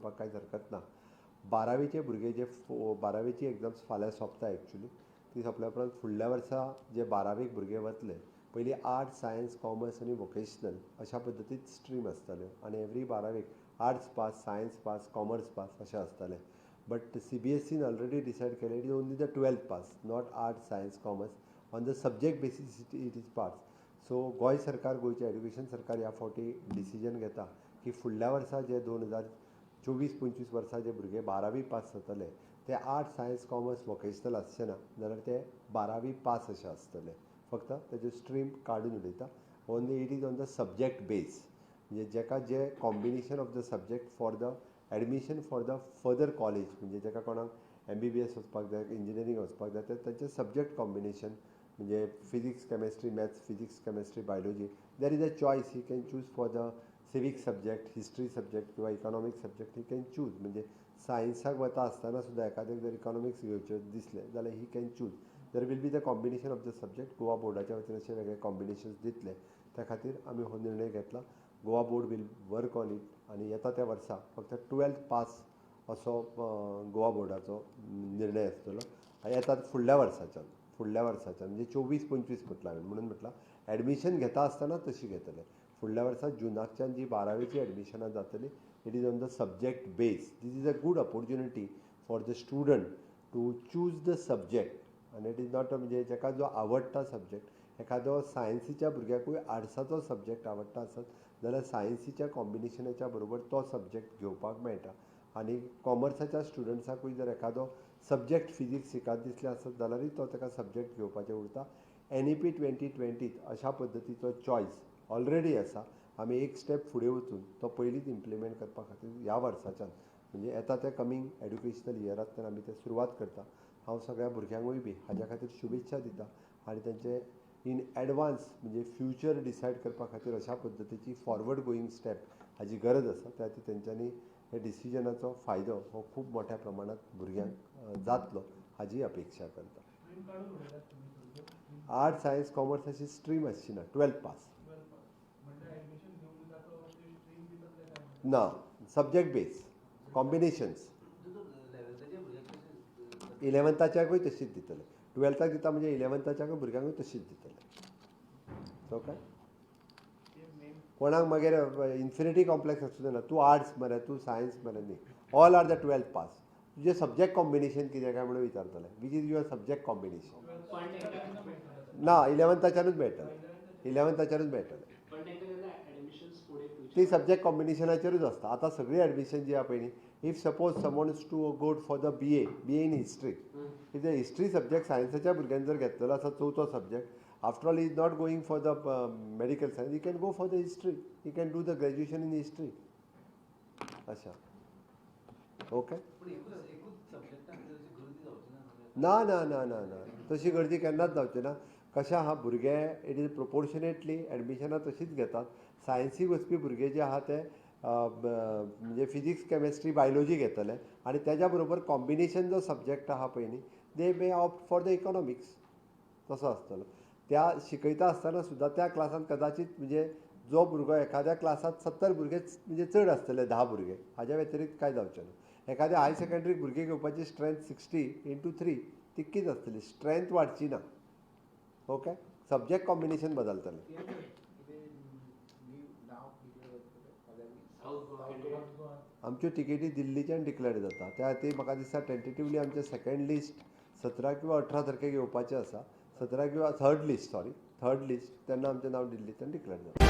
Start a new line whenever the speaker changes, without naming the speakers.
म्हणपाक कांयच हरकत ना. बारावेचे भुरगे जे बारावेची एग्जाम्स फाल्यां सोंपता एक्चुली. ती सोंपल्या उपरांत फुडल्या वर्सा जे बारावेक भुरगे वतले, पयलीं आर्ट्स, सायन्स, कॉमर्स आनी वोकेशनल अशा पद्दतीन स्ट्रीम आसताल्यो आनी एवरी बारावेक arts pass, science pass, commerce pass अशें आसतालें. बट सीबीएसईन ऑलरेडी डिसायड केलें, it is only the 12th pass, not arts, science, commerce. On the subject basis it is pass. So Goa सरकार, गोंयचें एड्युकेशन सरकार ह्या फावटी डिसिजन घेता की फुडल्या वर्सा जे 2024-25 वर्सा जे भुरगे बारावी पास जातले, ते आर्ट्स, सायन्स, कॉमर्स, वोकेशनल आसचे ना, जाल्यार ते बारावी पास अशे आसतले. फक्त तेज्यो स्ट्रीम काडून उडयता. Only it is on the subject base, म्हणजे जेका जे combination of the subject for the admission for the further college, म्हणजे जेका कोणाक एमबीबीएस वचपाक जाय, इंजिनियरींग वचपाक जाय, ते तांचे सब्जेक्ट कॉम्बिनेशन म्हणजे physics, chemistry, maths, physics, chemistry, biology, there is a choice. He can choose for the civic subject, history subject किंवा economics subject he can choose. म्हणजे सायन्साक वता आसतना सुद्दां एखाद्याक जर इकॉनॉमिक्स घेवचें दिसलें जाल्यार he can choose. There will be the combination of the subject. Goa बोर्डाच्या वतीन अशे वेगळे कॉम्बिनेशन्स दितले. त्या खातीर आमी हो निर्णय घेतला. Goa Board will work on it आनी येता त्या वर्सा फक्त टुवेल्थ पास असो गोवा बोर्डाचो निर्णय आसतलो येता फुडल्या वर्साच्यान, म्हणजे 24-25 म्हटलां हांवें. म्हणून म्हटलां, एडमिशन घेता आसतना तशी घेतले. फुडल्या वर्सा जुनाकच्यान जी बारावेची एडमिशनां जातली, it is on the subject base. This is a good opportunity for the student to choose the subject आनी it is not, म्हणजे जाका जो आवडटा सब्जेक्ट. एखादो सायन्सीच्या भुरग्याकूय आर्ट्साचो सब्जेक्ट आवडटा आसत जाल्यार सायन्सीच्या कॉम्बिनेशनाच्या बरोबर तो सब्जेक्ट घेवपाक मेळटा आनी कॉमर्साच्या स्टुडंट्साकूय जर एखादो सब्जेक्ट फिजिक्स शिकात दिसलें आसत जाल्यारूय तो ताका सब्जेक्ट घेवपाचें उरता. एनईपी 2020त अशा पद्दतीचो चॉयस ऑलरेडी आसा. आमी एक स्टेप फुडें वचून तो पयलींच इम्प्लिमेंट करपा खातीर ह्या वर्साच्यान, म्हणजे येता त्या कमींग एड्युकेशनल इयरांतल्यान आमी तें सुरवात करता. हांव सगळ्या भुरग्यांकूय बी हाज्या खातीर शुभेच्छा दिता आनी तांचे इन एडवान्स, म्हणजे फ्युचर डिसायड करपा खातीर अशा पद्दतीची फॉरवर्ड गोईंग स्टेप हाजी गरज आसा. त्या खातीर तेंच्यांनी हे डिसिजनाचो फायदो हो खूब मोठ्या प्रमाणात भुरग्यांक जातलो हाजी अपेक्षा करता.
स्ट्रीम काढून उडयल्यात तुमी सगळ्यो.
आर्ट्स, सायन्स, कॉमर्स अशी स्ट्रीम आसची ना, ट्वेल्थ पास.
12 पास म्हणजे ऍडमिशन घेऊन ताचो ते स्ट्रीम दितले काय ना?
ना, सब्जेक्ट बेस कॉम्बिनेशन्स.
इलेव्हन्थाच्या भुरग्यांक कशें?
इलेवन्थाच्याकूय तशीच दितले. टुवेल्थाक दिता म्हणजे इलेवन्थाच्याकूय भुरग्यांकूय तशीच दितले. सो काय
ते मेन
कोणाक मागीर इन्फिरियरिटी कॉम्प्लेक्स आसूं जायना, तूं आर्ट्स मरे, तूं सायन्स मरे. न्ही, all are the 12th pass. तुजें सब्जेक्ट कॉम्बिनेशन कितें काय म्हणून विचारतले, which is your subject combination.
पण तांकां
ना, इलेवन्थाच्यानूच मेळटलें, इलेवन्थाच्यानूच मेळटलें.
पण तांकां जेन्ना एडमिशन्स फुडें
ती
फ्युचर
सब्जेक्ट कॉम्बिनेशनाचेरूच आसता. आतां सगळीं एडमिशन जी आहा पळय न्ही, if suppose someone is to go for the BA, BA in history, if the history subject सायन्साच्या भुरग्यान जर घेतलेलो आसा चवथो subject, after all is not going for the medical science, he can go for the history, he can do the graduation in history अशा. Okay.
पण एकूच एकूच सब्जेक्टाक अशी गर्दी जावची ना?
ना ना ना ना ना, तशी गर्दी केन्नाच जावची ना. कशें आहा, भुरगे it is proportionately एडमिशनां तशीच घेतात. सायन्सीक वचपी भुरगे जे आहा ते म्हणजे फिजिक्स, केमिस्ट्री, बायोलॉजी घेतले आनी तेज्या बरोबर कॉम्बिनेशन जो सब्जेक्ट आहा पळय न्ही, they may opt for the economics. तसो आसतलो. त्या शिकयता आसतना सुद्दां त्या क्लासान कदाचीत, म्हणजे जो भुरगो एखाद्या क्लासांत 70 भुरगे, म्हणजे चड आसतले 10 भुरगे, हाज्या व्यतिरिक्त कांय जावचें ना. एखाद्या हायर सेकंडरीक भुरगे घेवपाची स्ट्रेंथ 60 इंटू 3 तितकीच आसतली, स्ट्रेंथ वाडची ना. ओके, सब्जेक्ट कॉम्बिनेशन बदलतलें.
कितें नांव डिक्लेअर जातलें फाल्यां?
South Goa
south Goa.
आमच्यो टिकेटी दिल्लीच्यान डिक्लेअर जाता. त्या खातीर म्हाका दिसता टेंटेटिवली आमचें सेकंड लिस्ट 17 किंवा 18 तारखेक येवपाचें आसा. 17 किंवा third list, sorry, third list, तेन्ना आमचें नांव दिल्लीच्यान डिक्लेअर जाता.